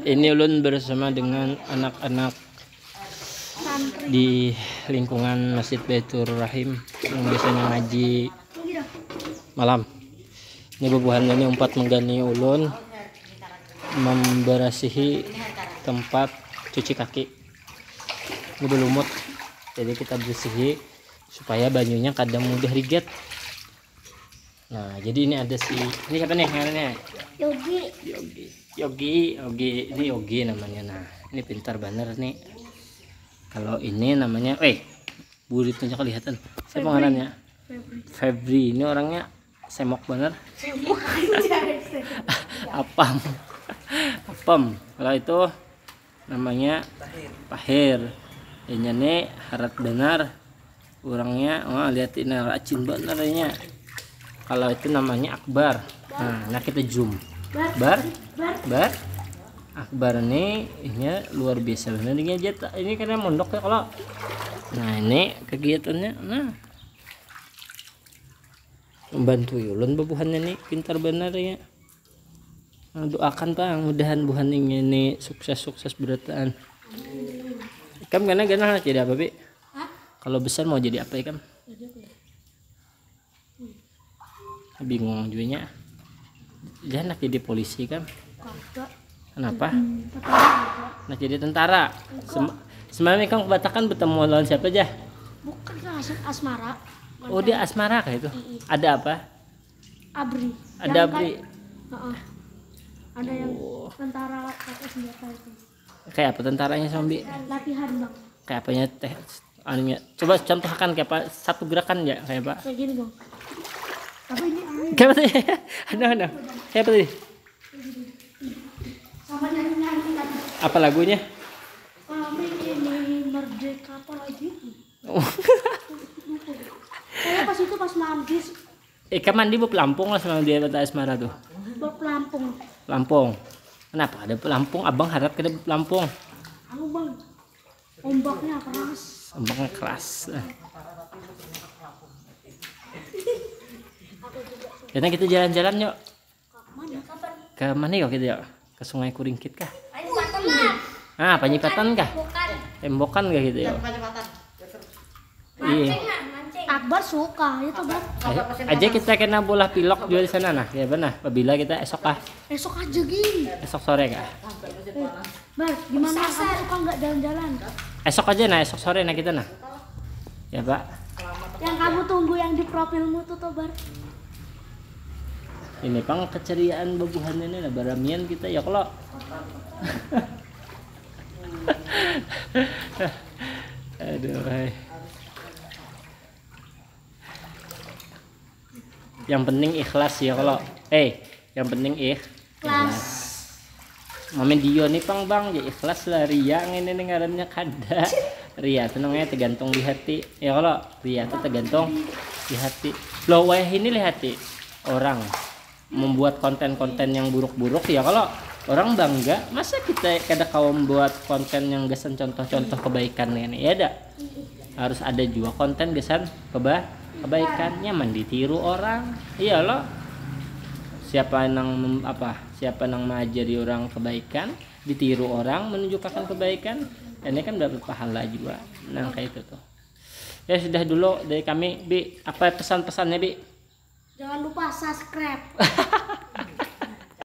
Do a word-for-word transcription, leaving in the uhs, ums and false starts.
Ini ulun bersama dengan anak-anak di lingkungan Masjid Baitur Rahim yang biasanya ngaji malam. Ini bubuhannya ini umpat menggani ulun membersihi tempat cuci kaki. Ini belumut, jadi kita bersihi supaya banyunya kada mudah rigat. Nah, jadi ini ada si, ini siapa nih ngarannya? Yogi. Yogi. Yogi, Yogi, ini Yogi namanya. Nah, ini pintar banget nih. Kalau ini namanya, eh, buritnya kelihatan. Siapa ngarannya? Febri. Ini orangnya semok banget. Apam. Apam. Kalau itu namanya Tahir. Inya nih harat benar. Orangnya, wah, lihat ini racin benar inya. Kalau itu namanya Akbar. Nah, nah kita zoom. Bar, bar, Akbar ini inya luar biasa benar ini aja. Ini karena mondok ya kalau. Nah, ini kegiatannya. Nah, membantu ulun bubuhannya nih pintar benar ya. Nah, doakan pang mudahan buhan ini sukses sukses berataan. Ikam kena kena jadi apa bi? Kalau besar mau jadi apa ikam? Bingung juga nya. Jangan nak jadi polisi kan? Kenapa? Nak jadi tentara. Sem- semalam ikam kebatakan bertemu lawan siapa aja? Bukan kan asmara. Oh, dia asmara kah itu? Ada apa? Abri. Ada Abri. Heeh. Ada yang tentara pakai senjata itu. Kayak apa tentaranya zombie? Latihan bang. Kayak apanya teh anunya? Coba contohkan kayak apa satu gerakan ya kayak apa? Kayak gini bang. Tapi ini aneh. Kayak apa tadi? Ada ada. Kayak apa tadi? Sama nyanyi nyanyi tadi. Apa lagunya? Kami ini merdeka apa lagi? Saya pas itu pas mandi. Eh, kamu mandi bu pelampung lah sama dia kata asmara tuh. Bawa pelampung. Pelampung. Kenapa ada pelampung? Abang harap kita pelampung. Anu bang. Ombaknya keras. Ombaknya keras. Karena kita jalan-jalan yuk. Ke mana yuk kita yuk? Ke Sungai Kuringkit kah? Ayo paten lah. Ah, Panyipatan kah? Bukan. Tembokan kah gitu yuk? Paten-paten. Iya. Mancing lah, mancing. Akbar suka itu bang. Aja kita kena bola pilok juga di sana nah. Ya benar. Apabila kita esok kah? Esok aja gini. Esok sore kah? Bar, gimana kamu suka nggak jalan-jalan? Esok aja nah, esok sore nah kita nah. Ya pak. Yang kamu tunggu yang di profilmu tuh toh Bar. Ini pang keceriaan bubuhannya nih nah, baramian kita ya kalau. Aduh. Hai. Yang penting ikhlas ya kalau. Eh, yang penting ikhlas. Mami Dio nih pang bang ya ikhlas lah ria ini nih ngarannya kada. Ria tuh namanya tergantung di hati. Ya kalau ria tuh tergantung di hati. Lo wayah ini lihat orang membuat konten-konten yang buruk-buruk ya kalau orang bangga masa kita kada kawa membuat konten yang gasan contoh-contoh kebaikan ini ya ada harus ada juga konten gasan keba kebaikan nyaman ditiru orang iya lo siapa nang mem- apa siapa nang mengajari orang kebaikan ditiru orang menunjukkan kebaikan ini kan dapat pahala juga nah kayak itu tuh ya sudah dulu dari kami bi apa pesan-pesannya bi Jangan lupa subscribe.